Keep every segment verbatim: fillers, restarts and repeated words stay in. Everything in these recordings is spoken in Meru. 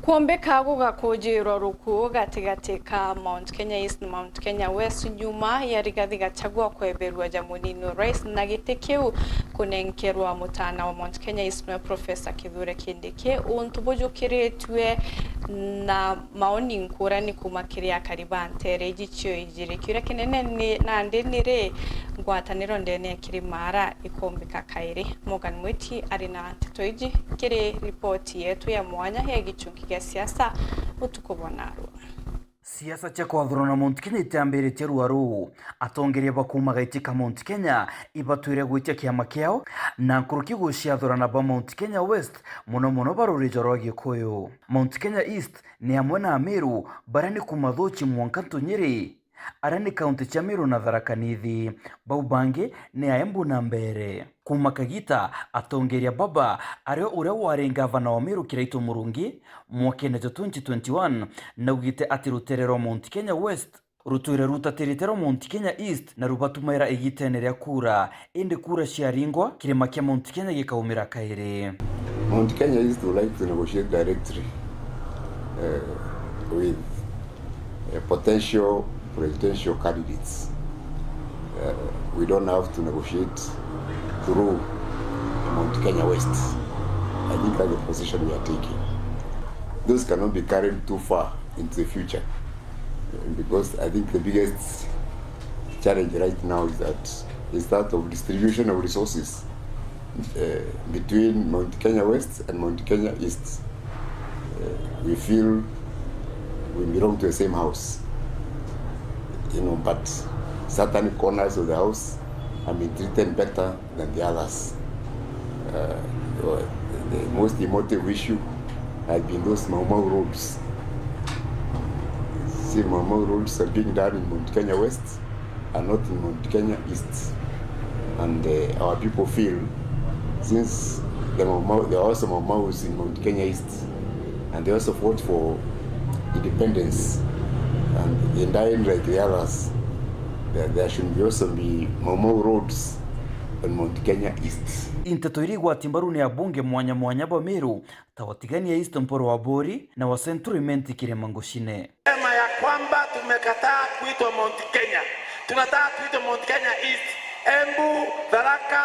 Kwombika gugakujirwa rukuu gatigati ka Mount Kenya East na Mount Kenya West nyuma ya Rigathi Gachagua kweberua ja munini wa rais na giti kiu kunenkerwa mutana wa Mount Kenya East nwe Professor Kithure Kindiki. Untu bujukiritue na maoni nkurani kuuma kiri akari ba nteere iji cio ijiri. Kiuria kinene ni nandi ni ri ngwataniro ndene ya Kirimara ikombika kairi? Morgan Mwiti ari na nteto iji kiri ripoti yetu ya mwanya ya gichunki gia siasa utuku bwa narua. Siasa cia kwathurana Mount Kenya itiambiritie rua ruu. Atongeria ba kuuma gaiti ka Mount Kenya ibatwire gwitia kiama kiao na nkuruki guciathurana ba Mount Kenya West, mono mono ba rurija rwa Gikuyu. Mount Kenya East ni amwe na Amiru, baria ni kuuma Thuchi mwanka Ntunyiri, aria ni kaunti cia Meru na Tharaka Nithi. Bau bangi ni a Embu na Mbeere. Kuuma kagita, atongeria baba, ario uria wari ngavana wa Meru Kiraitu Murungi, mwakene jwa twenty twenty-one, naugite ati rutere rwa Mount Kenya West rutwire rutatirite rwa Mount Kenya East na rubatumaira igitene ria kura, indi kura ciaringwa kirima kia Mount Kenya gikaumira kairi. Mount Kenya East would like to negotiate directly, uh, with, uh, potential presidential candidates. Uh, we don't have to negotiate through Mount Kenya West. I think that's the position we are taking. Those cannot be carried too far into the future, because I think the biggest challenge right now is that, is that of distribution of resources, uh, between Mount Kenya West and Mount Kenya East. Uh, we feel we belong to the same house, you know, but certain corners of the house have been treated better than the others. Uh, the most emotive issue has been those Mau Mau roads. See, Mau Mau roads are being done in Mount Kenya West and not in Mount Kenya East. And, uh, our people feel, since the Mau Mau, there are also Mau Maus in Mount Kenya East, and they also fought for independence, and they died like the others, there, there should be also be Mau Mau roads on Mount Kenya East. Inteto iria igwati mbaru ni abunge mwanya mwanya ba Meru, ta wa Tigania East Mpuru wa Buri na wa Central Imenti Kirima Ngucine. Sema ya kwamba tumekataa kuitwa Mount Kenya. Tunataka tuitwe Mount Kenya East. Embu, Tharaka,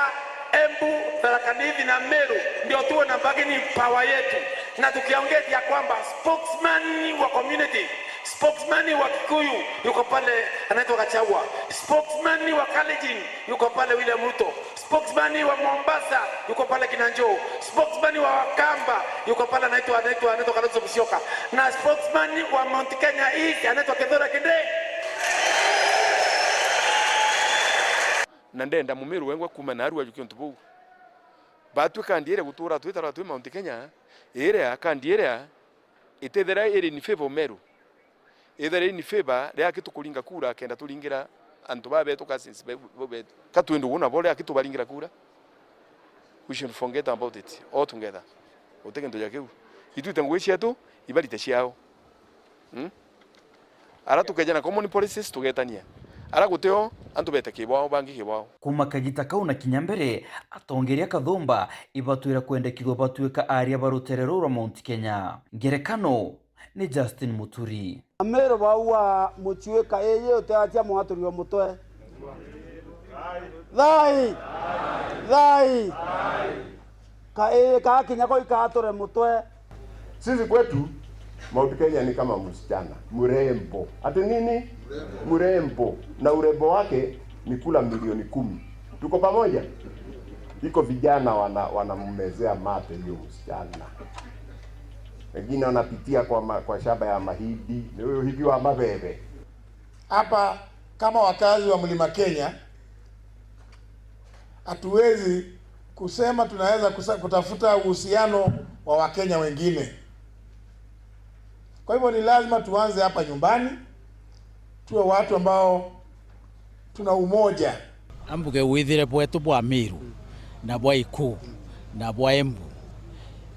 Embu, Tharaka Nithi na Meru ndio tuwe na bargaining power yetu. Na tukiongea ya kwamba spokesman wa community, spokesman wa Kikuyu yuko pale anaitwa Gachagua, spokesman wa Kalenjin yuko pale William Ruto, spokesman wa Mombasa yuko pale Kinanjo, spokesman wa Wakamba yuko pale anaitwa, anaitwa, anaitwa Kalonzo Musyoka, na spokesman wa Mount Kenya East anaitwa Kithure Kindiki. Na ndenda Mumiru wengwa kuuma na aru ajukie untu buu. Batwi kandi iria gutura twitara twi Mount Kenya, iria kandi iria itethera iri in favor of Meru. Ethera iri in favor, ria aki tukuringa kura, kenda turingira antu baa betu, cousins be-, bau betu. Ka twende ugu nabo, ria aki tubaringira kura. We should forget about it altogether. Guti kintu ja kiu. Itwite ngugi cietu, ibarite ciao. Hmm? Ara tukeja na common policies, tugetania. Ara gutio, antu bete kibwao, bangi kibwao. Kuuma kagita kau na kinya mbere, atongeria kathumba ibatwira kwendekithua batuika aria ba rutere ruu rwa Mount Kenya. Ngerekano, ni Justin Muturi. Amiru bauga, mucui kaii utiacia mwaturio mutwe. Thai! Thai! Kaii kaa kinya ko ikaature mutwe. Sisi kwetu, Mount Kenya ni kama msichana mrembo. Ati nini? Mrembo. Na urembo wake ni kula milioni kumi. Tuko pamoja? Iko vijana wana-, wanammezea mate hiyo msichana. Wengine wanapitia kwa ma-, kwa shamba ya mahindi, ni huyo hivi wa mabebe. Hapa kama wakazi wa Mlima Kenya, hatuwezi kusema tunaweza kusa-, kutafuta uhusiano wa Wakenya wengine. Kwa hivyo ni lazima tuanze hapa nyumbani, tuwe watu ambao tuna umoja. Ambuge withire bwetu bwa Meru, na bwa Iku, na bwa Embu,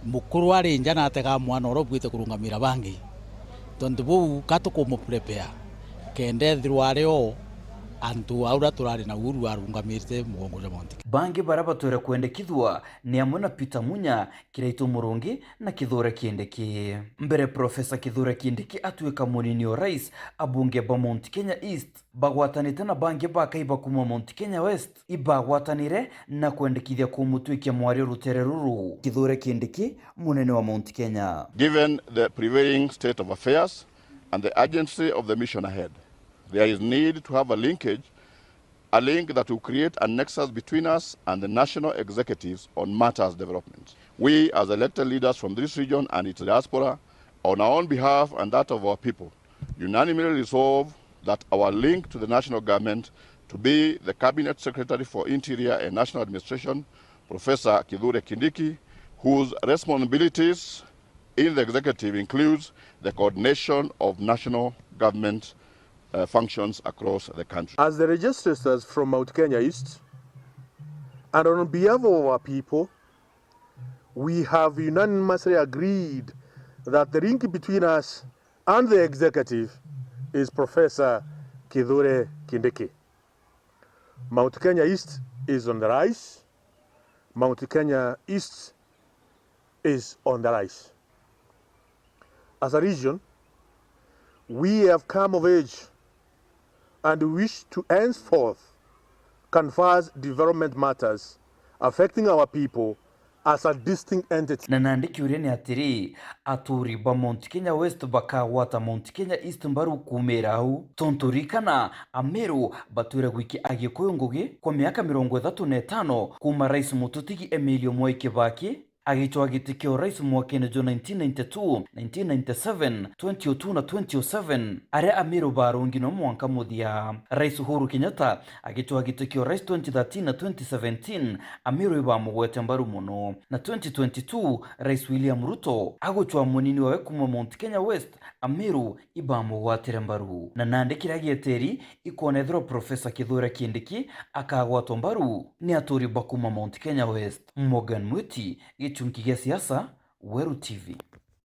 mukuru ari nja na atega mwana uria ubwite kurungamira bangi. Tontu buu, ka tukumuprepare kenda ethirwa ari o Antu auria turari na Uhuru arungamirite mugongo jwa Mount Kenya. Bangi baria batwire kwendekithua ni amwe na Peter Munya, Kiraitu Murungi na Kithure Kindiki. Mbere Professor Kithure Kindiki atuika munini o rais, abunge ba Mount Kenya East bagwatanite na bangi bakai ba kuuma Mount Kenya West ibagwatanire na kwendekithia kumutwikia mwari o rutere ruru. Kithure Kindiki, munene wa Mount Kenya. Given the prevailing state of affairs and the urgency of the mission ahead, there is need to have a linkage, a link that will create a nexus between us and the national executives on matters development. We, as elected leaders from this region and its diaspora, on our own behalf and that of our people, unanimously resolve that our link to the national government to be the Cabinet Secretary for Interior and National Administration, Professor Kithure Kindiki, whose responsibilities in the executive includes the coordination of national government, uh, functions across the country. As the registrators from Mount Kenya East, and on behalf of our people, we have unanimously agreed that the link between us and the executive is Professor Kithure Kindiki. Mount Kenya East is on the rise. Mount Kenya East is on the rise. As a region, we have come of age and wish to henceforth canvass development matters affecting our people as a distinct entity. Na nandi kiuria ni atiri, aturi ba Mount Kenya West bakagwata Mount Kenya East mbaru kuumira au? Tontu ririkana, Ameru batwire gwikia Agikuyu ngugi kwa miaka mirongo ithatu na itano kuuma Rais mututigi Emilio Mwai Kibaki agicwaa giti kia urais mwakene jwa nineteen ninety-two, nineteen ninety-seven, twenty oh two na twenty oh seven, aria Ameru barungi no mwanka muthia. Rais Uhuru Kenyatta agicwaa giti kia urais twenty thirteen na twenty seventeen, Ameru ibamugwete mbaru mono. Na twenty twenty-two, Rais William Ruto agucwaa munini wawe kuuma Mount Kenya West, Ameru ibamugwatire mbaru. Na nandi kiria gieteri ikonethirwa Professor Kithure Kindiki akagwatwa mbaru ni aturi ba kuuma Mount Kenya West. Morgan Mwiti, Gichunki gia Siasa, Weru T V.